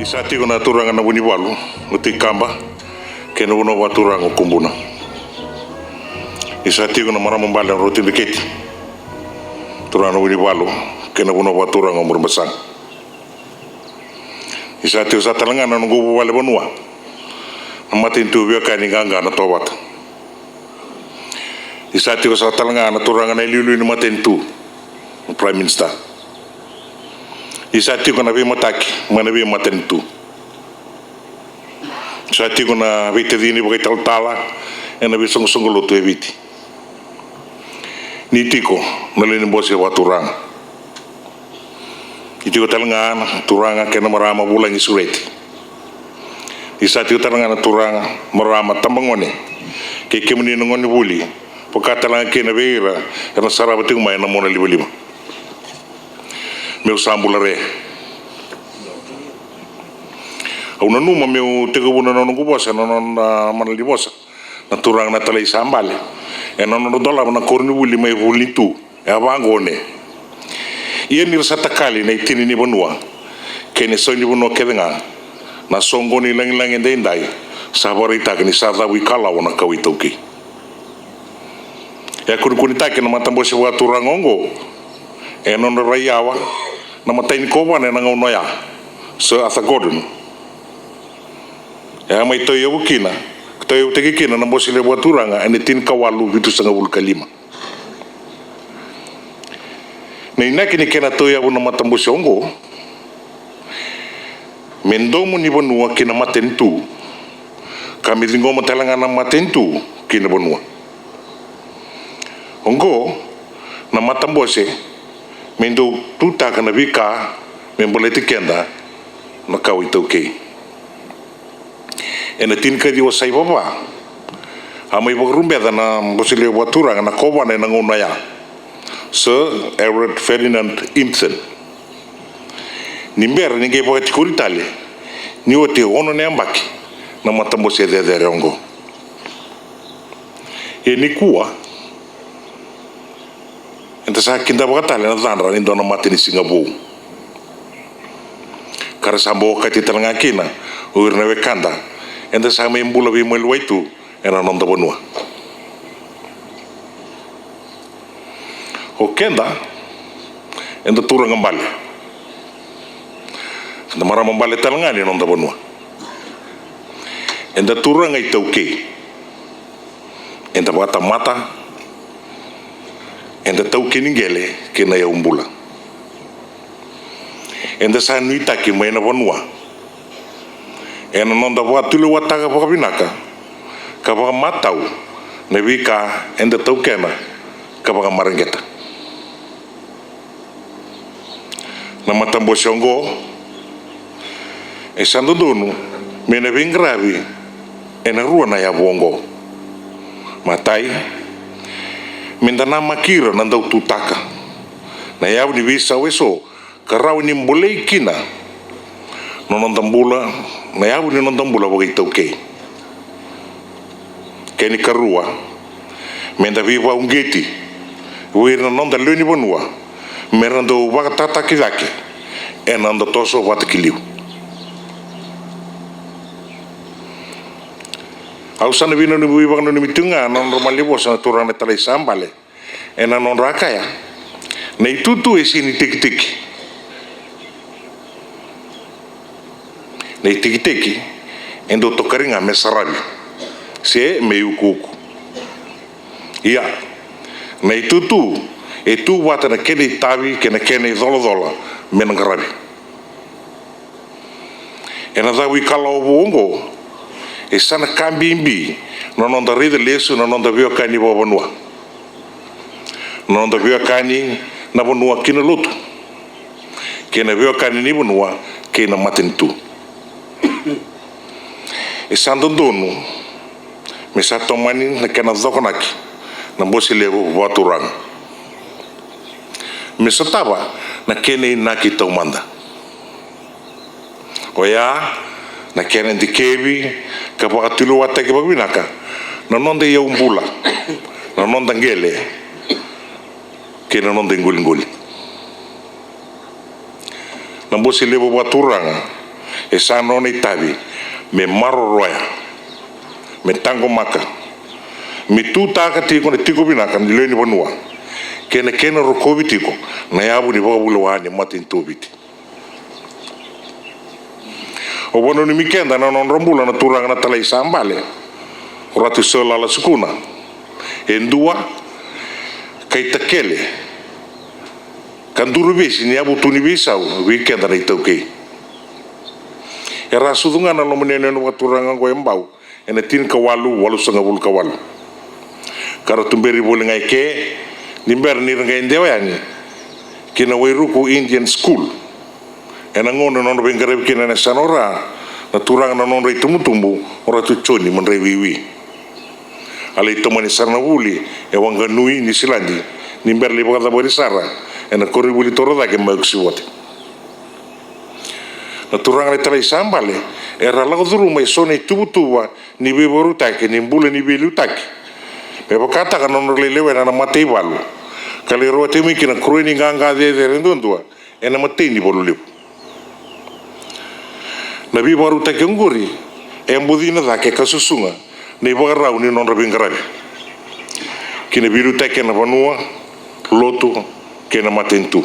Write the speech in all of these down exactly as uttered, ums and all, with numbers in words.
Ni sa tiko na turaga na Vunivalu o Tui Kaba kei na vanua vakaturaga o Kubuna. Ni sa tiko na marama bale na Rotui Dreketi, turaga na Vunivalu kei na vanua vakaturaga o Murebasaga. Ni sa tiko sa tale ga na noqu vuvale vanua na matanitu veiwekani qaqa na Tovata. Ni sa tiko sa tale ga na turaga na iliuliu ni matanitu, na Prime Minister. Ni sa tiko na veimataki mai na veimatanitu. Sa tiko na veitacini vakaitalatala ena veisoqosoqo lotu e Viti. Ni tiko na lewe ni bose vakaturaga. Ni tiko tale ga na turaga kei na marama vulagi sureti. Ni sa tiko tale ga na turaga, marama, tabagone kei kemuni na gonevuli, vaka tale ga kina vei ira era na sarava tiko mai na monalivaliva. Meu sa bula re. Au nanuma meu tekivuna na noqu vosa na nona mana ni vosa na turaga na Talai sa bale ena nodra dolava na koronivuli mai Vulinitu. E a vaqo ne. Ia ni ra sa takali na itini ni vanua kei na sau ni vanua kece ga, na soqoni lagilagi edaidai sa vakaraitaka ni sa cavuikalawa na kawa iTaukei. E a kunekunetaki na matabose vakaturaga oqo e nodra rai yawa na matai ni kovana ena gauna oya, Sir Arthur Gordon. E a mai tauyavu kina, tauyavutaki kina na bose levu vakaturaga ena tinikawalu vitusagavulu ka lima. Na inaki ni kena tauyavu na matabose oqo me domo ni vanua ki na matanitu, ka me ciqoma tale ga na matanitu ki na vanua. Oqo na matabose me dau tutaka na veika me baleti keda na kawa iTaukei. Ena tinikaciwa sa ivava a mai vakarubeca na bose levu vakaturaga na kovana ena gauna oya, Sir Alfred Ferdinand Impson, ni bera ni qai vakatikori tale ni oti e ono na yabaki na matabose cecere oqo. Ia nikua eda sa kidavaka tale na cadra ni dua na matanisiga vou, ka ra sa bau okati tale ga kina o ira na wekada eda sa mai bula veimaliwai tu ena noda vanua. O keda eda turaga bale, eda marama bale tale ga ni noda vanua. Eda turaga iTaukei. Eda vakatamata, eda taukei ni qele kei na yaubula. Eda sa nuitaki mai na vanua ena noda vakatulewataka vakavinaka ka vakamatau na veika eda taukena ka vakamareqeta. Na matabose oqo e sa dodonu me na veiqaravi ena rua na yavu oqo. Matai, me da namaki ira na daututaka na yavu ni veisau eso ka rawa ni bolei kina na noda bula, na yavu ni noda bula vakaitaukei. Kena ikarua, me da veivakauqeti vei ira na noda lewe ni vanua me ra dau vakatataki cake ena noda toso vata ki liu. Au sa na veinanumi, veivakananumi tiko ga na nodra malivosa na turaga na Talai sa bale ena nodra kaya, na itutu e sega ni tekiteki. Na itekiteki e dau tokari ga me saravi se me iukuuku. Ia, na itutu e tu vata na kena itavi kei na kena icolacola me na qaravi. Ena cavuikalawa vou oqo e sa na ka bibi na noda raica lesu na noda veiwekani vakavanua, na noda veiwekani na vanua kei na lotu, kei na veiwekani ni vanua kei na matanitu. E sa dodonu me sa tomani na kena cokonaki na bose levu vakaturaga, me sotava na kena inaki taumada. Oya na kena dikevi ka vakatulewataki vakavinaka na noda iyaubula, na noda qele kei na noda iqoliqoli. Na bose levu vakaturaga E sa nona itavi me maroroya, me taqomaka, me tutaka tiko na tiko vinaka ni lewe ni vanua kei na kena rokovi tiko na yavu ni vakavulewa ni matanitu o Viti. Au vakananumi keda na nodra bula na turaga na Talai sa bale, o Ratu Sir Lala Sukuna, e dua ka itakele ka duruvesi ni yavutu ni veisau vei keda na iTaukei. Era a sucu ga na loma ni yanuyanu vakaturaga oqo e Bau ena tinikawalu walusagavulu ka walu, ka ra tuberi voli ga eke ni bera ni ra qai dewa yani ki na Wairuku Indian School. Ena gauna na nodra veiqaravi kina ena yasana o Ra, na turaga na nodra itubutubu o Ratu Joni Madraiwiwi. A lai tomani sara na vuli e Wanganui, Niusiladi, ni bera lai vakacavari sara ena koronivuli torocake mai Oxford. Na turaga na Talai sa bale era lako curuma e so na ituvatuva ni veivakarautaki ni bula ni veiliutaki, me vakataka na nodra lai lewena na mataivalu ka lai rawati mai kina na koroi ni qaqa cecere duadua ena imatai ni valu levu. Na veivakarautaki oqori e bucina cake ka susuga na ivakarau ni nodra veiqaravi ki na veiliutaki ena vanua, lotu kei na matanitu.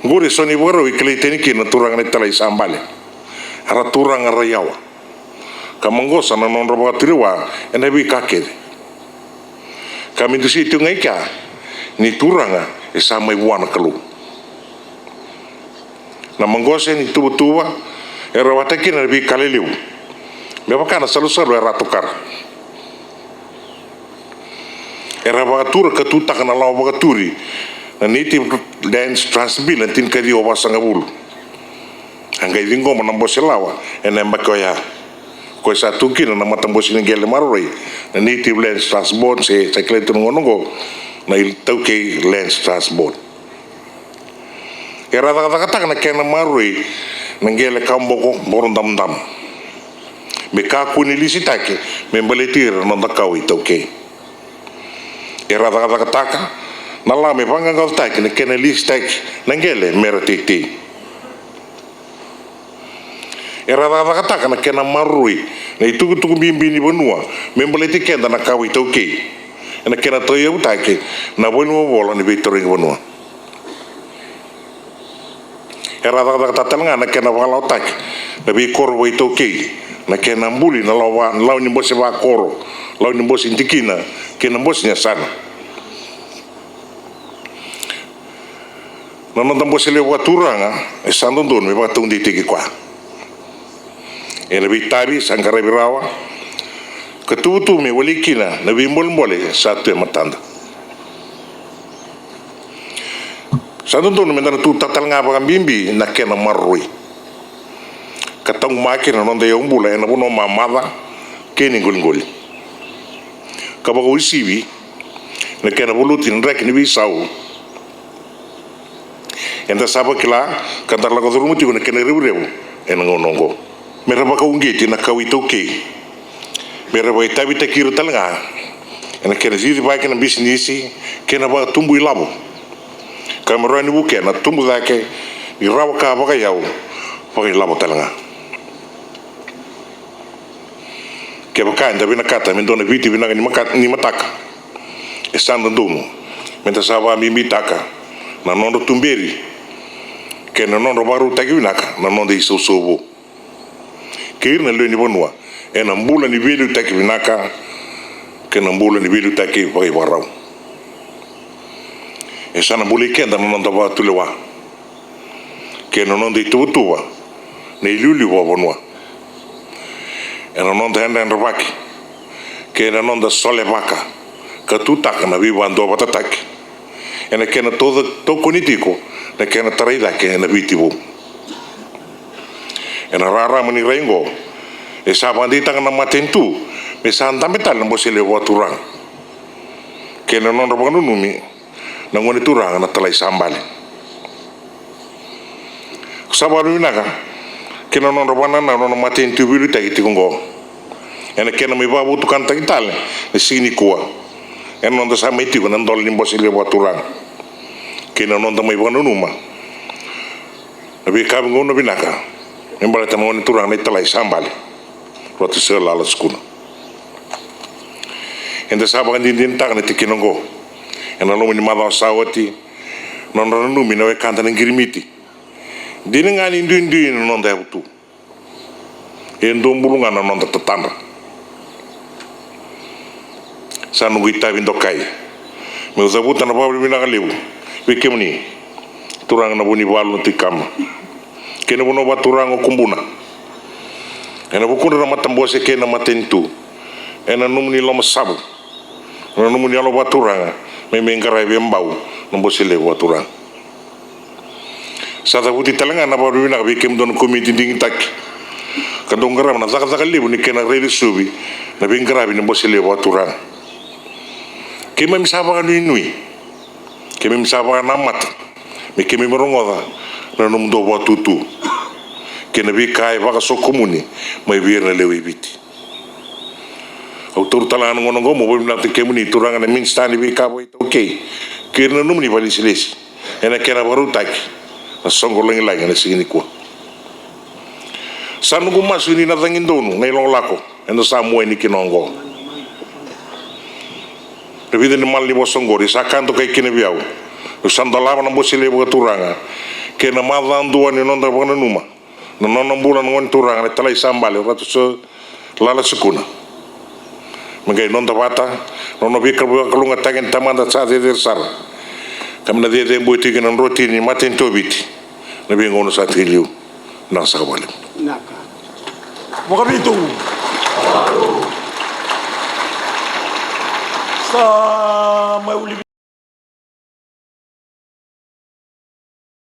Oqori e so na ivakarau e kilai tani kina na turaga na Talai sa bale. Era turaga raiyawa ka maqosa na nodra vakatulewa ena veika kece, ka me dusia tiko ga i kea ni turaga e sa mai vua na Kalou. Na maqosa ni tuvatuva e rawata kina na veika lelevu, me vaka na salusalu era tokara. Era vakatura ka tutaka na lawa vakaturi na Native Lands Trust Bill ena tinikaciwa vasagavulu. A qai ciqoma na bose lawa ena yabaki oya, ko e sa tu kina na matabose ni qele maroroi na Native Lands Trust Board, se sa kilai tu na gauna oqo na iTaukei Lands Trust Board. Era cakacakataka na kena maroroi na qele kaboko boro damudamu me kakua ni lisitaki me baleti ira na noda kawa iTaukei. Era cakacakataka na lawa me vaqaqacotaki na kena lisitaki na qele me ra teitei. Era cakacakataka na kena maroroi na itukutuku bibi ni vanua me baleti keda na kawa iTaukei ena kena tauyavutaki na valenivolavola ni veitarogi vanua. Era cakacakataka tale ga na kena vakalawataki na veikoro vakaitaukei, na kena buli na lawa, lawa ni bose vakoro, lawa ni bose dikina kei na bose ni yasana. Na noda bose levu vakaturaga e sa dodonu me vakataudeitaki koya ena veitavi sa qaravi rawa ka tuvatuva me wali kina na veibolebole sa tu e matada. Sa dodonu meda na tutaka tale ga vakabibi na kena maroroi ka taqomaki na noda iyaubula ena vanua mamaca kei na iqoliqoli, ka vakauasivi na kena valuti na draki ni veisau. Eda sa vakila ka da lako curuma tiko na kena revurevu ena gauna oqo. Me ra vakauqeti na kawa iTaukei, me ra vakaitavitaki ira tale ga ena kena cicivaki na bisinisi kei na vakatubu ilavo, ka me rawa ni vukea na tubu cake ni rawa ka vakayau vakailavo tale ga. Kevaka eda vinakata me dua na Viti vinaka ni maka-, ni mataka, e sa dodonu meda sa vakabibitaka na nodra tuberi kei na nodra vakarautaki vinaka na noda isausau vou kei ira na lewe ni vanua ena bula ni veiliutaki vinaka kei na bula ni veiliutaki vakaivakarau. E sa na bulai keda na noda vakatulewa kei na noda ituvatuva na iliuliu vakavanua ena noda yadrayadravaki kei na noda solevaka ka tutaka na veivakaduavatataki ena kena tau-, tokoni tiko na kena tarai cake na Viti vou. Ena rarama ni rai oqo, e sa vakadeitaka na matanitu me sa dabe tale na bose levu vakaturaga kei na nodra vakananumi na gone turaga na Talai sa bale. Ko sa vakavinavinaka kei na nodra vakanananu na matanitu veiliutaki tiko oqo ena kena mai vakavotukanataki tale na siga nikua ena noda sa mai tiko na dola ni bose levu vakaturaga kei na noda mai vakananuma Na veika vei gauna vinaka me baleta na gone turaga na italai sa bale, Ratu Sir Lala Sukuna. Eda sa vakadinadinataka na tikina oqo ena loma ni macawa sa oti, na nodra nanumi na wekada na qirimiti. Dina ga ni duidui na noda yavutu, e dua bulu ga na noda tatadra. Sa noqu itavi dokai meu cavuta na vakavinavinaka levu vei kemuni turaga na Vunivalu na Tui Kama kei na vanua vakaturaga o Kubuna, ena vukudra na matabose kei na matanitu, ena nomuni lomasavu, ena nomuni yalo vakaturaga me mai qaravi e Bau na Bose Levu Vakaturaga. Sa cavuti tale ga na vakavinavinaka vei kemudou na komiti digitaki ka dou qarava na cakacaka levu ni kena railesuvi na veiqaravi ni Bose Levu Vakaturaga. Keimami sa vakanuinui, keimami sa vakanamata me keimami rogoca na nomudou vakatutu kei na veika e vakasokomuni mai vei ira na lewe i Viti. Au taura tale ga na gauna oqo meu vakavinavinakataki kemuni turaga na minisita ni veika vakaitaukei kei ira na nomuni vakalesilesi ena kena vakarautaki na soqo lagilagi ena siga nikua. Sa noqu masu ni na cagi donu na ilakolako eda sa mua yani kina oqo. Na vica ni mala ni vosa oqori sa ka dokai kina vei au, au sa dolava na Bose Levu Vakaturaga kei na macawa dua ni noda vakananuma na nona bula na gone turaga na italai sa bale, Ratu Sir Lala Sukuna. Me qai noda vata na nona veivakalougatataki na tamada sa cecere sara, ka me na cecere boi tiko kina na drotini ni matanitu o Viti na veigauna sa tekivu. Vinaka saka vakalevu. Vinaka. Vakavitu. Sa mai uli